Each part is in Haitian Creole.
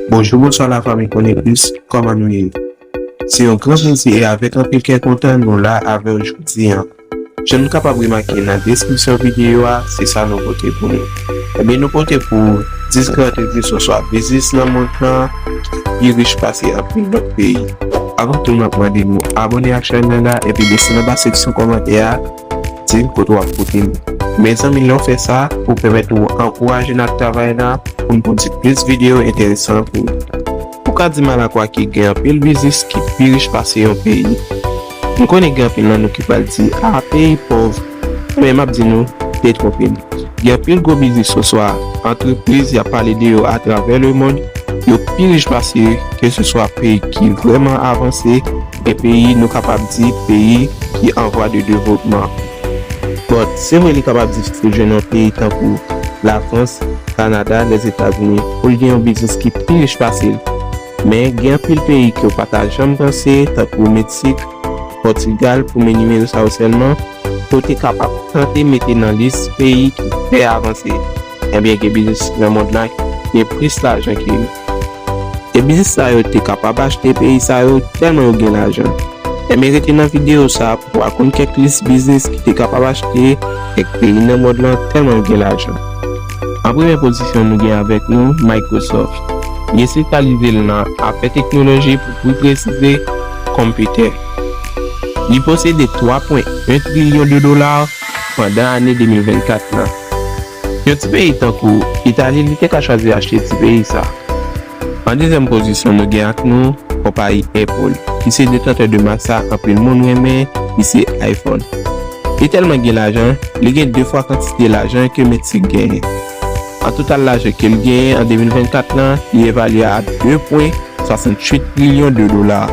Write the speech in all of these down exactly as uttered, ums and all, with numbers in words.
Bonjou, bonswa lafanmi Konnen Plis, kòman nou ye? Se yon gran plezi e avèk anpil kè kontan nou la avè w jodi a. Jan nou kapab remake nan deskripsyon videyo a, se sa nou pote pou nou. Ebyen, nou pote pou w dis gran antrepriz oswa biznis nan mond lan ki pi rich pase anpil lòt peyi. Avan tou, m ap mande nou abòne ak chèn nan la epi desann anba seksyon kòmantè a, di m kote w ap koute m. Mezanmi, lè w fè sa, ou pèmèt nou ankouraje n ap travay la pou n pwodui plis videyo enteresan pou ou. Ou ka di m alakwa ke gen anpil biznis ki pi rich pase yon peyi. M konnen gen anpil nan nou ki pral di, "A, peyi pòv." Men m ap di nou, detwonpe n. Gen anpil gwo biznis oswa antrepriz y ap pale de yo atravè lemonn, yo pi rich pase keseswa peyi ki vrèman avanse, e peyi nou kapab di peyi ki an vwa de devlopman. Bon, se vre li kapab difisil jwenn yon peyi tankou Lafrans, Kanada, Lèzetazini pou l gen yon biznis ki pi rich pase l. Men, gen anpil peyi ke w pa ta janm panse, tankou Meksik, Pòtigal, pou men nimewo sa yo sèlman, ke w te kapab tante mete nan lis peyi ki fè avanse. Ebyen, gen biznis nan mond lan ki gen plis lajan ke yo. E biznis sa yo te kapab achte peyi sa yo tèlman yo gen lajan. Ebyen, rete nan videyo sa a pou w al konn kèk lis biznis ki te kapab achte kèk peyi nan mond lan tèlman yo gen lajan. An premye pozisyon, nou gen avèk nou Microsoft. Li espesyalize l nan afè teknoloji, pou pi presize, konpitè. Li posede twa pwen en trilyon de dola pandan ane de mil vennkat lan. Yon ti peyi tankou Itali, li te ka chwazi achte ti peyi sa. An dezyèm pozisyon, nou gen ak nou konpayi Apple, ki se detantè de mak sa anpil moun renmen, ki se iPhone. Li tèlman gen lajan, li gen de fwa kantite lajan ke Meksik genyen. An total lajan ke l genyen an de mil vennkat lan, li evalye a de pwen swasanntuit trilyon de dola.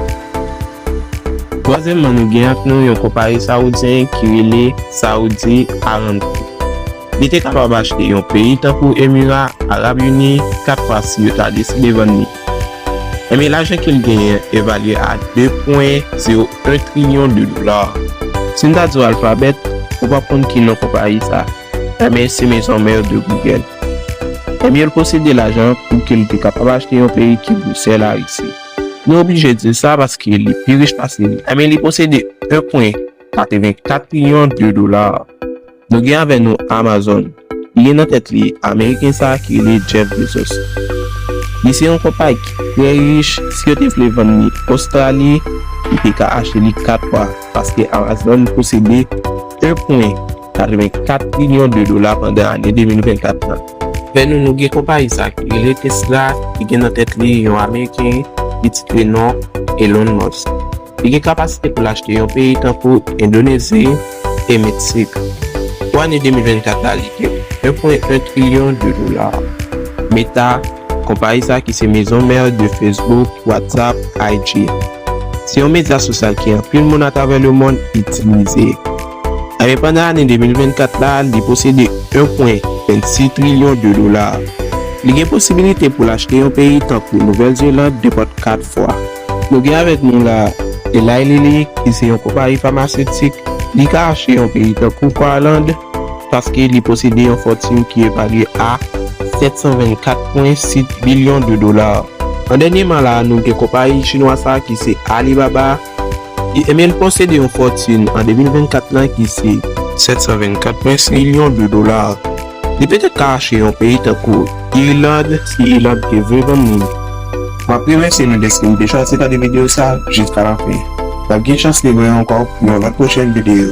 Twazyèmman, nou gen ak nou yon konpayi sawoudyen ki rele Saudi Aramco. Li te kapab achte yon peyi tankou Emira Arab Ini kat fwa si yo ta deside vann li. Ebyen, lajan ke l genyen evalye a de pwen zewo en trilyon de dola. Si m ta di w Alphabet, ou p ap konn ki non konpayi sa. Ebyen, se mezon mè de Google. Ebyen, l posede lajan pou ke l te kapab achte yon peyi ki Brisèl, Larisi. Nou oblije di sa paske li pi rich pase li. Ebyen, li posede en pwen katrevenkat trilyon de dola. Nou gen avè nou Amazon. Li gen nan tèt li Ameriken sa a ki rele Jeff Bezos. Li se yon konpayi ki trè rich, si yo te vle vann li Ostrali, yo te ka achte li kat fwa, paske Amazon posede en pwen katrevenkat trilyon de dola pandan ane de mil vennkat lan. Avè nou, nou gen konpayi sa ki rele Tesla, ki gen nan tèt li yon Ameriken ki titre non Elon Musk. Li gen kapasite pou l achte yon peyi tankou Endonezi e Meksik. Pou ane de mil vennkat la, li gen en pwen en trilyon de dola. Meta, konpayi sa ki se mezon mè de Facebook, WhatsApp, I G. Se yon medya sosyal ke anpil moun atravè lemonn itilize. Ebyen, pandan ane de mil vennkat la, li posede en pwen vennsis trilyon de dola. Li gen posibilite pou l achte yon peyi tankou Nouvèl Zeland nenpòt kat fwa. Nou gen avèk nou la Eli Lilly, ki se yon konpayi famasetik. Li ka achte yon peyi tankou Thailand, paske li posede yon fòtin ki evalye a sèt san vennkat pwen sis bilyon de dola. An dènyèman la, nou gen konpayi chinwa sa ki se Alibaba. Li, ebyen, li posede yon fòtin an de mil vennkat lan ki se sèt san vennkat pwen sis milyon de dola. Li petèt ka achte yon peyi tankou Irland, si Irland te vle vann li. M ap remèsye nou dèske nou te chwazi gade videyo sa a jiska lafen. N ap gen chans rewè ankò pou yon lòt pwochèn videyo.